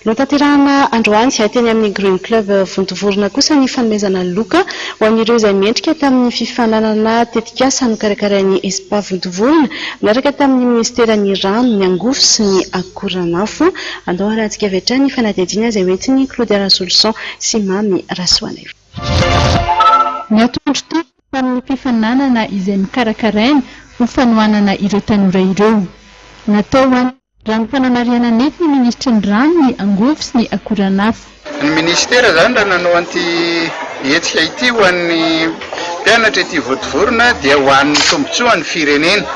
Notanterahina androany teny amin'ny Green Club Vontovorona kosa ny fanomezana loka ho an'ireo izay mendrika tamin'ny fifaninanana tetikasa nokarakarain'ny ESPA Vontovorona miaraka tamin'ny ministeran'ny rano, ny angovo sy ny akoranafo. Andao harahantsika avy hatrany ny fanadihadiana izay hoentin'i Claudia Rasoloson sy Mamy Rasoanaivo. Niato andro teo tamin'ny fifaninanana izay nokarakaraina ho fanohanana ireo tanora ireo. Natao ho an'ny raha ny fanamarihana nentin'ny minisitry ny rano, ny angovo sy ny akoranafo. Ny ministera izany raha nanao an'ity hetsika ity ho an'ny mpianatra ety Vontovorona dia ho an'ny tombontsoan'ny firenena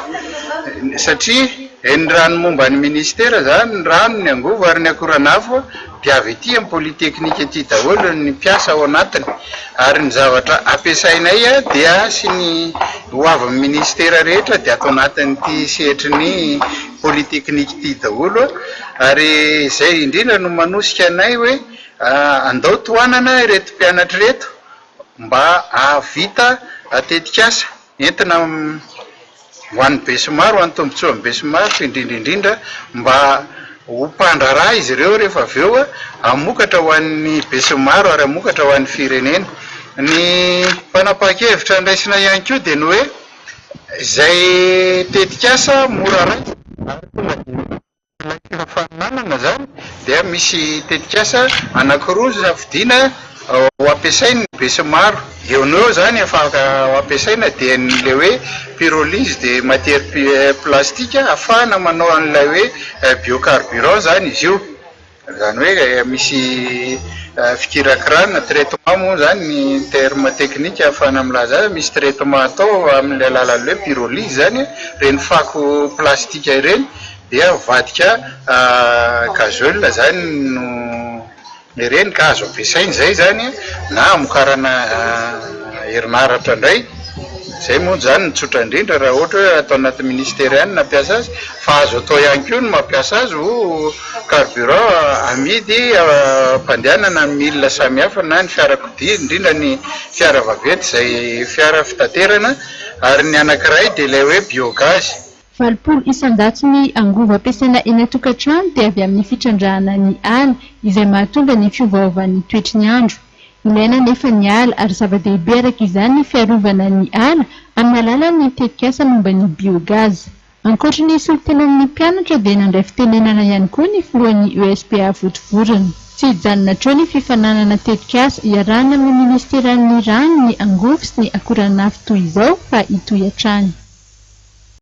satria ny rano momba ny ministera izany, ny rano, ny angovo ary ny akoranafo dia avy ety amin'ny polytechnique ety daholo ny mpiasa ao anatiny ary ny zavatra ampiasainay dia sy ny ho avin'ny ministera rehetra dia ato anatin'ity sehatry ny polytechnique ity daholo ary izay indrindra no manosika anay hoe andao tohanana ireto mpianatra ireto mba hahavita tetikasa entina ho an'ny besinimaro, ho an'ny tombontsoan'ny besinimaro fa indrindra indrindra mba ho mpandraharaha izy ireo rehefa avy eo hamokatra ho an'ny besinimaro ary hamokatra ho an'ny firenena. Ny fanapahan-kevitra ndraisina ihany koa dia ny hoe izay tetikasa mora raisina ary tonga dia ilay fifaninanana izany dia misy tetikasa anankiroa safidiana ho ampiasain'ny besinimaro. Eo no eo izany afaka ho ampiasaina dia ny ilay hoe pyrolyse de matière plastique ahafahana manao an'ilay hoe biocarburant izany izy io. Izany hoe misy fikirakirana, traitement moa izany ny terme technique ahafahana milaza azy, misy traitement atao amin'ny alalan'ilay hoe pyrolyse izany, ireny fako plastique ireny dia avadika gasoil izany no ireny ka azo ampiasaina izay izany na hamokarana herinaratra indray, izay moa izany no tsotra indrindra raha ohatra hoe ato anaty ministera ihany no hampiasa azy, fa azo atao ihany koa ny mampiasa azy ho carburant amidy ampandehanana ny milina samihafa na ny fiarakodia indrindra ny fiara vaventy izay fiara fitaterana ary ny anankiray dia ilay hoe biogaz. 80 isan-jato ny angovo ampiasaina eny an-tokantrano dia avy amin'ny fitrandrahana ny ala izay mahatonga ny fiovaovan'ny toetry ny andro. Ilaina nefa ny ala ary zava-dehibe araka izany ny fiarovana ny ala amin'ny alalan'ny tetikasa momba ny biogaz. Ankoatry ny solontenan'ny mpianatra dia nandray fitenenana ihany koa ny filohan'ny ESPA Vontovorona. Tsy hijanona hatreo ny fifaninanana tetikasa iarahana amin'ny ministeran'ny rano, ny angovo sy ny akoranafo toy izao fa hitohy hatrany.